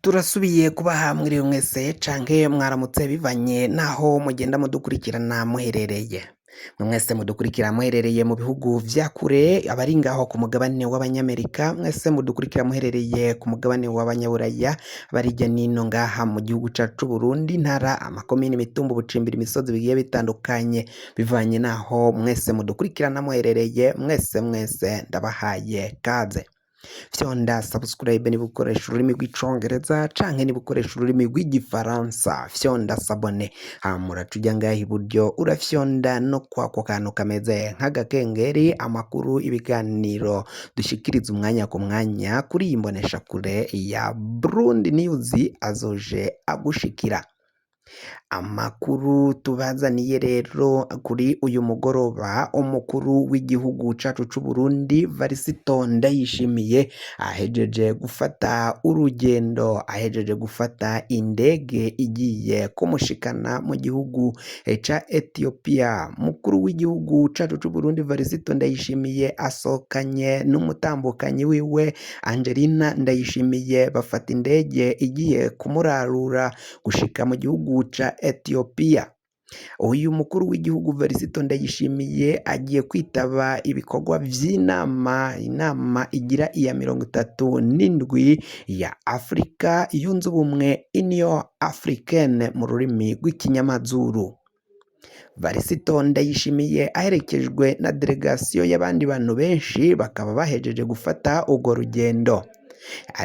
Turasubiye kubaha mwiriwe mwese canke mwaramutse bivanye naho mugenda mudukurikirana muherereye. Mwese mudukurikira muherereye mu bihugu vya kure, abari ngaho ku mugabane w'abanyamerika, mwese mudukurikira muherereye ku mugabane w'abanyaburaya, abari hirya nino ngaha mu gihugu cacu c'Uburundi, intara, amakomine, imitumba, ubucimbiri, imisozi bigiye bitandukanye, bivanye naho mwese mudukurikirana muherereye, mwese mwese ndabahaye kaze. Fyonda subscribe niba ukoresha ururimi rw'icongereza canke niba ukoresha ururimi rw'igifaransa, fyonda s'abonner, hama uraca uja ngaha iburyo urafyonda no kwako kantu kameze nk'agakengeri, amakuru, ibiganiro dushikiriza umwanya ku mwanya kuri iyi mboneshakure ya Burundi News azoje agushikira. Amakuru tubazaniye rero kuri uyu mugoroba, umukuru w'igihugu cacu c'Uburundi Varisito Ndayishimiye ahejeje gufata urugendo, ahejeje gufata indege igiye kumushikana mu gihugu ca Ethiopia. Mukuru w'igihugu cacu c'Uburundi Varisito Ndayishimiye asohokanye n'umutambukanyi wiwe Angelina Ndayishimiye, bafata indege igiye kumurarura gushika mu gihugu ca Ethiopia. Uyu mukuru w'igihugu Varisito Ndayishimiye agiye kwitaba ibikorwa vy'inama, inama igira iya 37 ya Afrika yunze ubumwe, Union Africaine mu rurimi rw'ikinyamazuru. Varisito Ndayishimiye aherekejwe na delegasiyo y'abandi bantu benshi, bakaba bahejeje gufata urwo rugendo.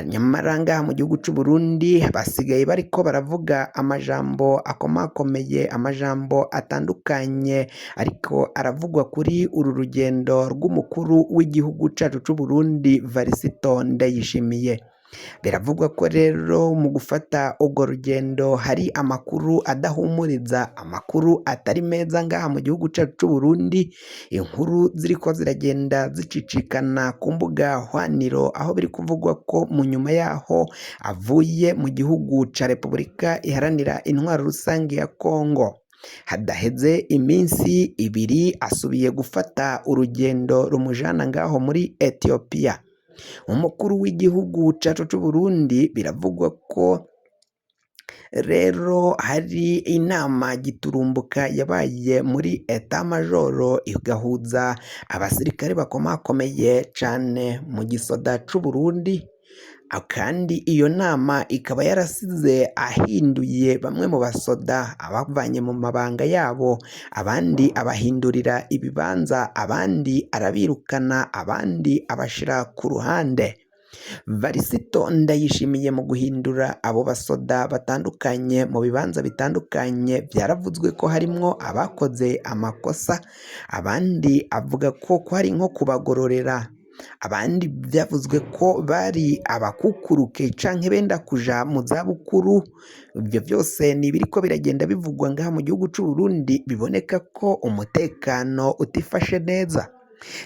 Nyamara ngaha mu gihugu c'u Burundi basigaye bariko baravuga amajambo akomakomeye, amajambo atandukanye ariko aravugwa kuri uru rugendo rw'umukuru w'igihugu cacu c'u Burundi Varisito Ndayishimiye. Biravugwa ko rero mu gufata urwo rugendo hari amakuru adahumuriza, amakuru atari meza ngaha mu gihugu cacu c'u Burundi, inkuru ziriko ziragenda zicicikana ku mbuga hwaniro, aho biri kuvugwa ko mu nyuma yaho avuye mu gihugu ca Repubulika Iharanira Intwaro Rusange ya Kongo, hadaheze iminsi ibiri asubiye gufata urugendo rumujana ngaho muri Ethiopia. Umukuru w'igihugu cacu c'Uburundi biravugwa ko rero hari inama giturumbuka yabaye muri eta majoro, igahuza abasirikare bakomakomeye cane mu gisoda c'Uburundi, kandi iyo nama ikaba yarasize ahinduye bamwe mu basoda, abavanye mu mabanga yabo, abandi abahindurira ibibanza, abandi arabirukana, abandi abashira ku ruhande. Varisito Ndayishimiye mu guhindura abo basoda batandukanye mu bibanza bitandukanye, vyaravuzwe ko harimwo abakoze amakosa, abandi avuga ko kwari nko kubagororera, abandi vyavuzwe ko bari abakukuruke canke benda kuja mu zabukuru. Ivyo vyose ni ibiriko biragenda bivugwa ngaha mu gihugu c'Uburundi, biboneka ko umutekano utifashe neza.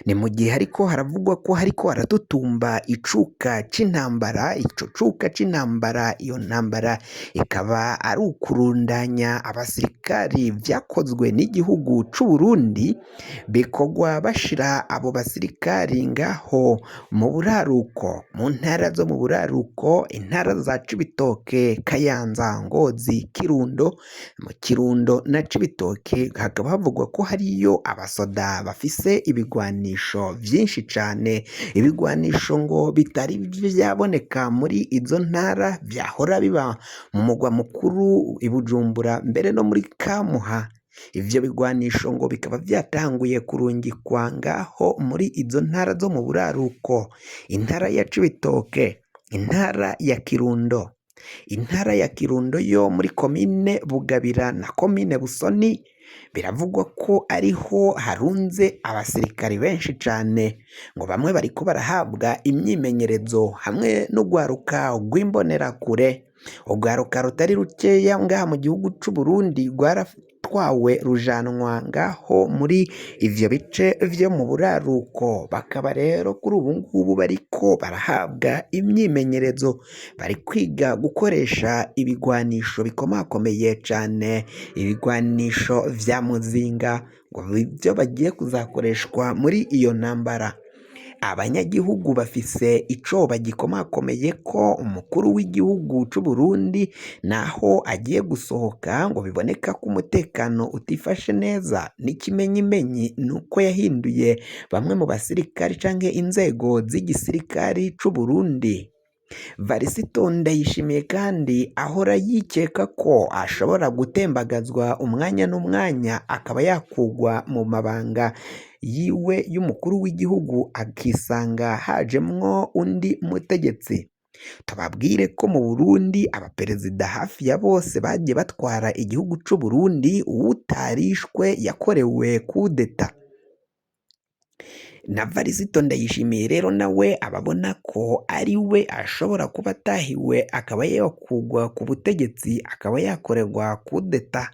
Ni mu gihe hariko haravugwa ko hariko haratutumba icuka c'intambara, ico cuka c'intambara, iyo ntambara ikaba ari ukurundanya abasirikari vyakozwe n'igihugu c'Uburundi, bikorwa bashira abo basirikari ngaho mu buraruko, mu ntara zo mu buraruko, intara za Cibitoke, Kayanza, Ngozi, Kirundo. Mu Kirundo na Cibitoke hakaba havugwa ko hariyo abasoda bafise ibigwanisho vyinshi cane, ibigwanisho ngo bitari vyaboneka muri izo ntara, vyahora biba mu mugwa mukuru i Bujumbura, mbere no muri Kamuha. Ivyo bigwanisho ngo bikaba vyatanguye kurungikwa ngaho muri izo ntara zo mu buraruko, intara ya Cibitoke, intara ya Kirundo. Intara ya Kirundo yo muri komine Bugabira na komine Busoni, biravugwa ko ariho harunze abasirikari benshi cane, ngo bamwe bariko barahabwa imyimenyerezo hamwe n'urwaruka rw'imbonerakure, urwaruka rutari rukeya ngaha mu gihugu c'Uburundi rwaratwawe rujanwa ngaho muri ivyo bice vyo mu buraruko, bakaba rero kuri ubu ngubu bariko barahabwa imyimenyerezo, bari kwiga gukoresha ibigwanisho bikomakomeye cane, ibigwanisho vya muzinga, ngo nivyo bagiye kuzakoreshwa muri iyo ntambara. Abanyagihugu bafise icoba gikomakomeye ko umukuru w'igihugu c'u Burundi naho agiye gusohoka ngo biboneka ko umutekano utifashe neza n'ikimenyimenyi nuko yahinduye bamwe mu basirikari canke inzego z'igisirikari c'u Burundi. Varisito Ndayishimiye kandi ahora yikeka ko ashobora gutembagazwa umwanya n'umwanya akaba yakugwa mu mabanga yiwe y'umukuru w'igihugu akisanga hajemwo undi mutegetsi. Tubabwire ko mu Burundi abaperezida hafi ya bose bagiye batwara igihugu c'u Burundi uwutarishwe yakorewe kudeta. Na Varisito Ndayishimiye rero nawe ababona ko ari we ashobora kuba atahiwe akaba yakugwa ku butegetsi akaba yakorerwa kudeta.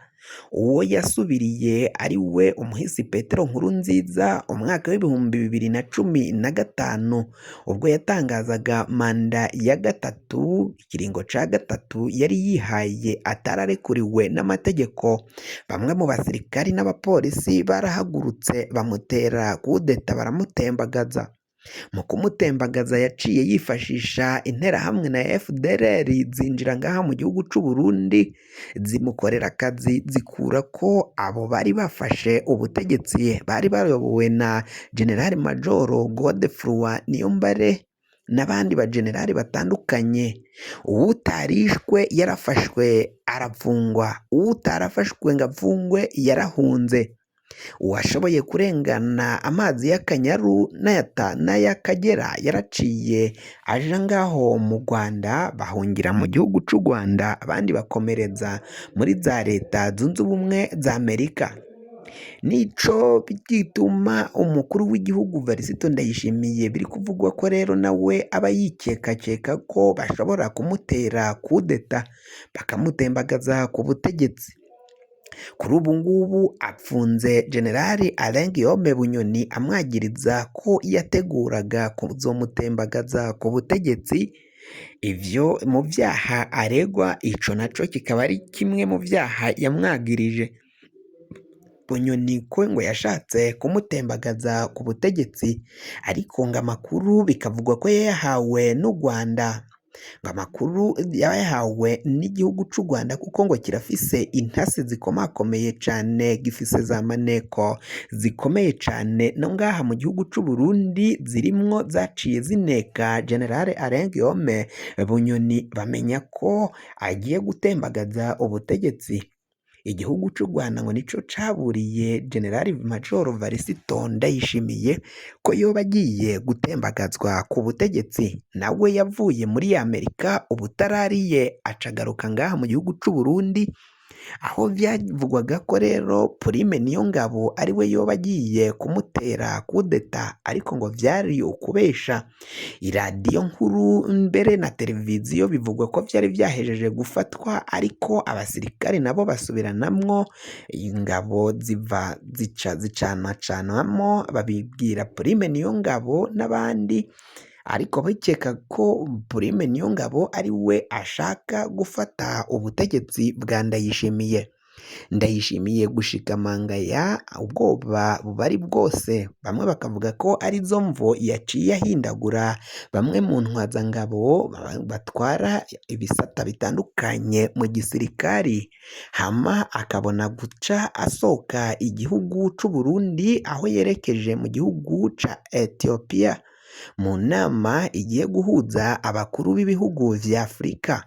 Uwo yasubiriye ari we umuhisi Petero Nkurunziza umwaka w'2015 ubwo yatangazaga manda ya gatatu ikiringo ca gatatu yari yihaye atararekuriwe n'amategeko. Bamwe mu basirikari n'abapolisi barahagurutse bamutera kudeta baramutembagaza. Mu kumutembagaza yaciye yifashisha interahamwe na FDLR zinjira ngaha mu gihugu c'u Burundi zimukorera akazi zikura ko abo bari bafashe ubutegetsi bari bayobowe na General Major Godefroid Niyombare n'abandi bagenerali batandukanye. Uwutarishwe yarafashwe arafungwa, uwutarafashwe ngo afungwe yarahunze. Uwashoboye kurengana amazi y'Akanyaru n'ay'Akagera yaraciye aja ngaho mu Rwanda bahungira mu gihugu c'u Rwanda abandi bakomereza muri za leta zunze ubumwe za Amerika. Nico gituma umukuru w'igihugu Varisito Ndayishimiye biri kuvugwa ko rero nawe aba yikekakeka ko bashobora kumutera kudeta bakamutembagaza ku butegetsi. Kuri ubu ngubu apfunze Generali Alain Guillaume Bunyoni amwagiriza ko yateguraga kuzomutembagaza ku butegetsi, ivyo mu vyaha aregwa ico naco kikaba ari kimwe mu vyaha yamwagirije. Bunyoni ko ngo yashatse kumutembagaza ku butegetsi ariko ngo amakuru bikavugwa ko yayahawe n'u Rwanda. Ngo amakuru yayahawe n'igihugu c'u Rwanda kuko ngo kirafise intasi zikomakomeye cane, gifise za maneko zikomeye cane no ngaha mu gihugu c'u Burundi zirimwo zaciye zineka General Alain Guillaume Bunyoni bamenya ko agiye gutembagaza ubutegetsi. Igihugu c'u Rwanda ngo nico caburiye General Major Varisito Ndayishimiye ko yoba agiye gutembagazwa ku butegetsi, nawe yavuye muri Amerika ubutarariye acagaruka ngaha mu gihugu c'u Burundi, aho vyavugwaga ko rero Prime Niyongabo ariwe yoba agiye kumutera kudeta ariko ngo vyari ukubesha. Iradiyo nkuru mbere na televiziyo bivugwa ko vyari vyahejeje gufatwa ariko abasirikare nabo basubiranamwo ingabo ziva zica zicanacanamwo babibwira Prime Niyongabo n'abandi ariko bikeka ko Prime Niyongabo ari we ashaka gufata ubutegetsi bwa Ndayishimiye. Ndayishimiye gushika mangaya ubwoba bubari bwose, bamwe bakavuga ko arizo mvo yaciye ahindagura bamwe mu ntwazangabo batwara ibisata bitandukanye mu gisirikari, hama akabona guca asohoka igihugu c'u Burundi aho yerekeje mu gihugu ca Ethiopia mu nama igiye guhuza abakuru b'ibihugu vya Afurika.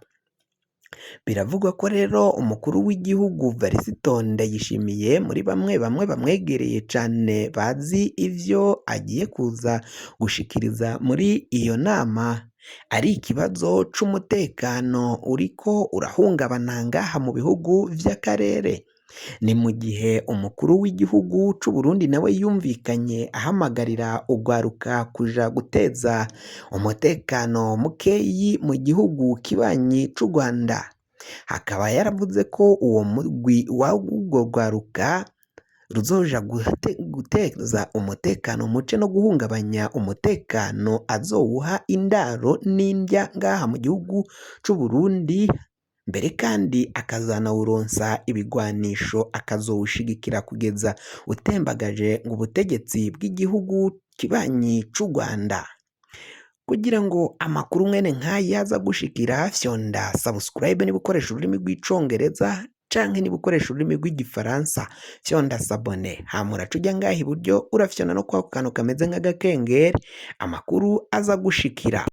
Biravugwa ko rero umukuru w'igihugu Varisito Ndayishimiye muri bamwe bamwe bamwegereye cane bazi ivyo agiye kuza gushikiriza muri iyo nama ari ikibazo c'umutekano uriko urahungabana ngaha mu bihugu vy'akarere. Ni mu gihe umukuru w'igihugu c'u Burundi nawe yumvikanye ahamagarira urwaruka kuja guteza umutekano mukeyi mu gihugu kibanyi c'u Rwanda. Akaba yaravuze ko uwo mugwi w'urwo rwaruka ruzoja guteza umutekano muke no guhungabanya umutekano azowuha indaro n'indya ngaha mu gihugu c'u Burundi, mbere kandi akazanawuronsa ibigwanisho akazowushigikira kugeza utembagaje ngo ubutegetsi bw'igihugu kibanyi c'u Rwanda. Kugira ngo amakuru mwene nk'aya aza gushikira, fyonda subscribe niba ukoresha ururimi rw'Icongereza, canke niba ukoresha ururimi rw'Igifaransa fyonda s'abonner. Hama uraca uja ngaha iburyo, urafyonda no kwako kantu kameze nk'agakengeri, amakuru aza gushikira.